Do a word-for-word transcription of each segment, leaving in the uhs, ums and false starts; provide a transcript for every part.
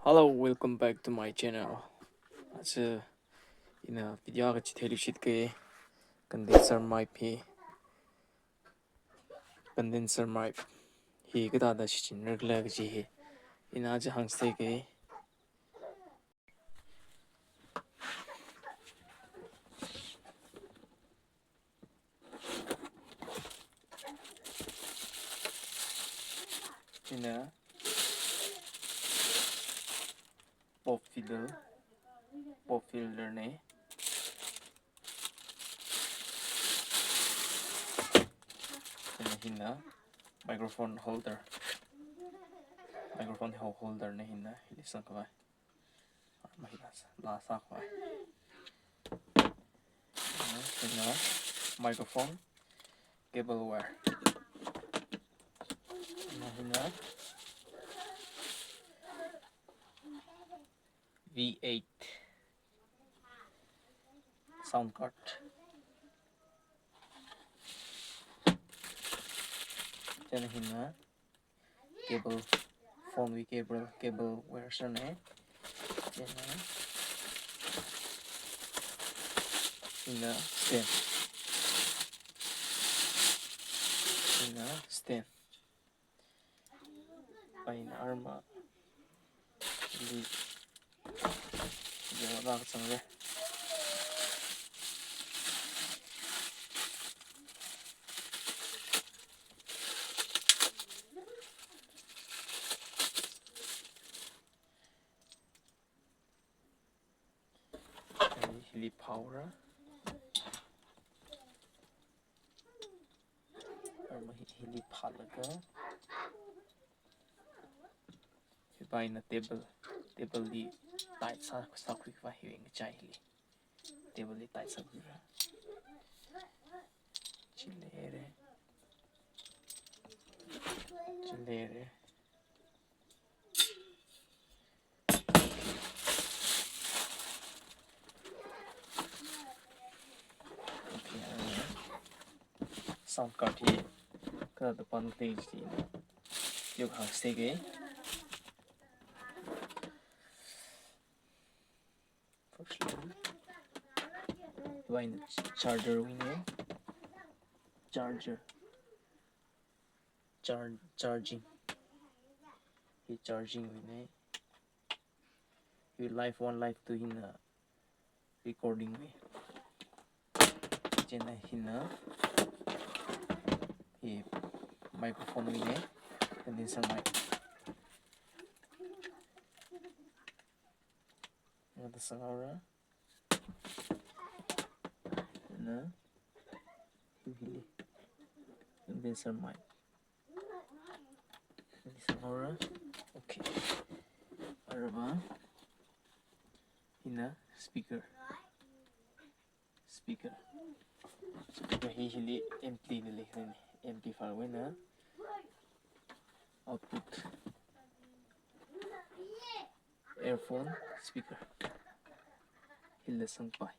Hello, welcome back to my channel. Aja ina video akha chitheilui shitke, condenser mic hi. Condenser mic hi kathāda shichinrakhala kaji hi ina aja hāngsteike. Ina pop filter, pop filter ne. Ina hina microphone holder, microphone ho-, holder ne hina, hili sangkhavai. Arma hila sā, laa sākhavai. Ina microphone cable wire. Ina hina V eight sound card. Chieina hina cable, phone wui cable, cable wire sāne. Chieina hina stand. Hina stand. Paina arma li yālāk chāngra. Hili phāhaora. Arma hi-, hili phālaga. Hiva ina table, table li tight sā, sākhuikhavai hi ngachai hili. Table li tight sākhuira. Chi leire. Chi leire. Okay, uh, sound card hi kathāda panglei chi ina teokha hāngsteike. Firstly, hiva ina charger wuine. Charger. Char-, charging. Hi charging wuine. Hi live one, live two hina recording wui. Chieina hina hi microphone wuine. Condenser mic. Ngada sanghaora. Na. Hili. Condenser mic. Hili sanghaora. Okay. Arava. Hina speaker. Speaker. Speaker hi hili ampli li leine. Amplifier wuina. Output. Earphone speaker. Hili sangpai.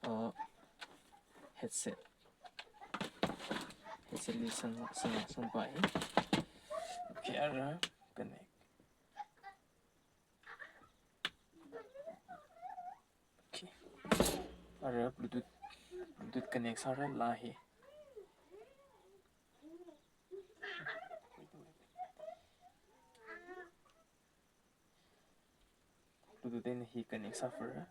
Uh, headset. Headset li sang, sang, sangpai. Okay, ara connect. Okay. Ara Bluetooth, Bluetooth connect sāra laa hi. Bluetooth eina hi connect sāhaora.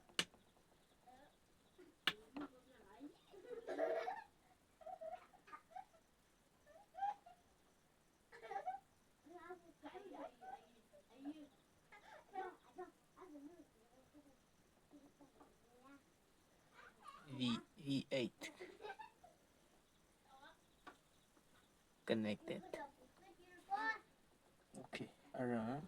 V, V eight. Connected. Okay, ara.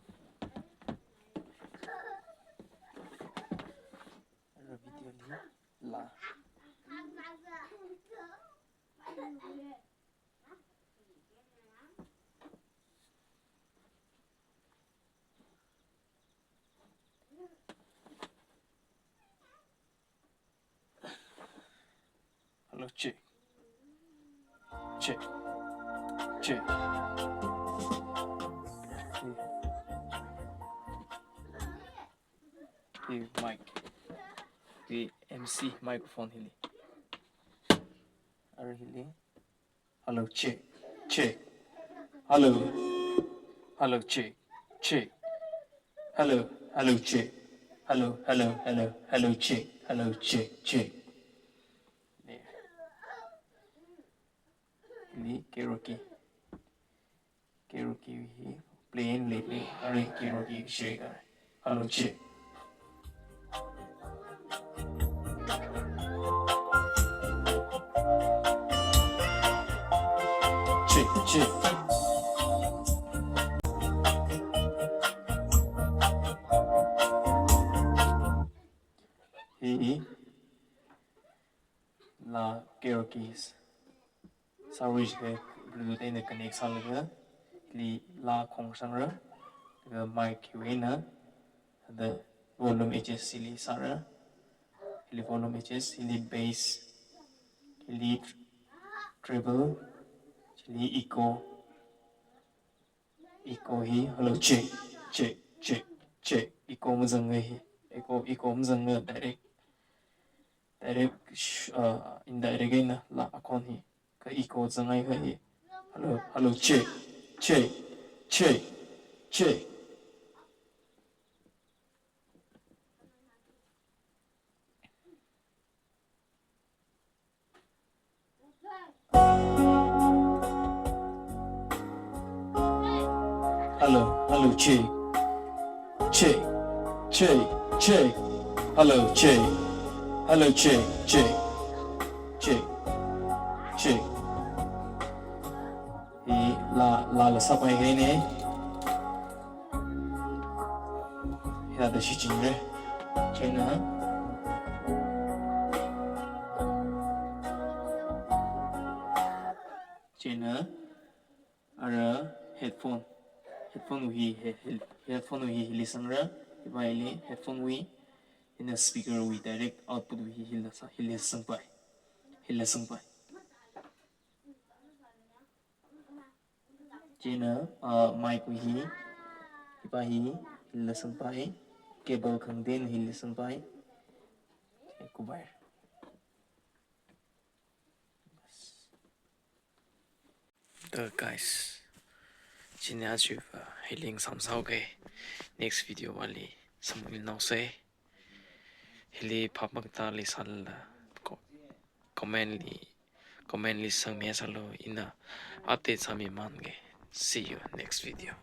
Ara video li laa. Hello, check. Check. Check. Hi mic. Hi M C microphone hili. Arui hili. Hello, check, check. Hello. Hello, check, check. Hello, hello, check. Hello, hello, hello, hello, check. Hello, check, check. There. Hili karaoke. Karaoke hi play in lately. Arui karaoke share ka. Hello, check. Check, check. Hi, hi. Laa karaoke sāwui chi Bluetooth eina connect sālaga, hili laa khongsangra, laga mic hiwui eina, the volume adjust hili sāra, hili volume adjust, hili bass, hili tr-, treble, hili echo, echo hi, hello, check, check, check, check, echo mazanga hi, echo, echo mazanga direct. Direct, sh-, uh, indirect eina laa akhon hi. Kha echo zangai kha hi. Hello, hello, check, check, check, check. Hello, hello, check. Check, check, check. Hello, check. Hello, check, check. Check, check. Hi laa, laa la sāpai kahaina. Hithāda shichinra. Chieina. Chieina. Ara headphone. Headphone wui hi, he-, he-, headphone wui hi hili sangra. Hiva hili headphone wui. Ina speaker wui direct output wui hi hila sa-, hila sangpai. Hila sangpai. Chieina, uh, mic wui hi. Hiva hi hila sangpai. Cable khangatei hila sangpai. Kubai. So guys, chieina chiva hili ngasāmsāuke. Next video vali samphangnaosei. Hili phap makatā leisālala co-, comment li, comment li sangmisālu, ina update sāmimange. See you next video.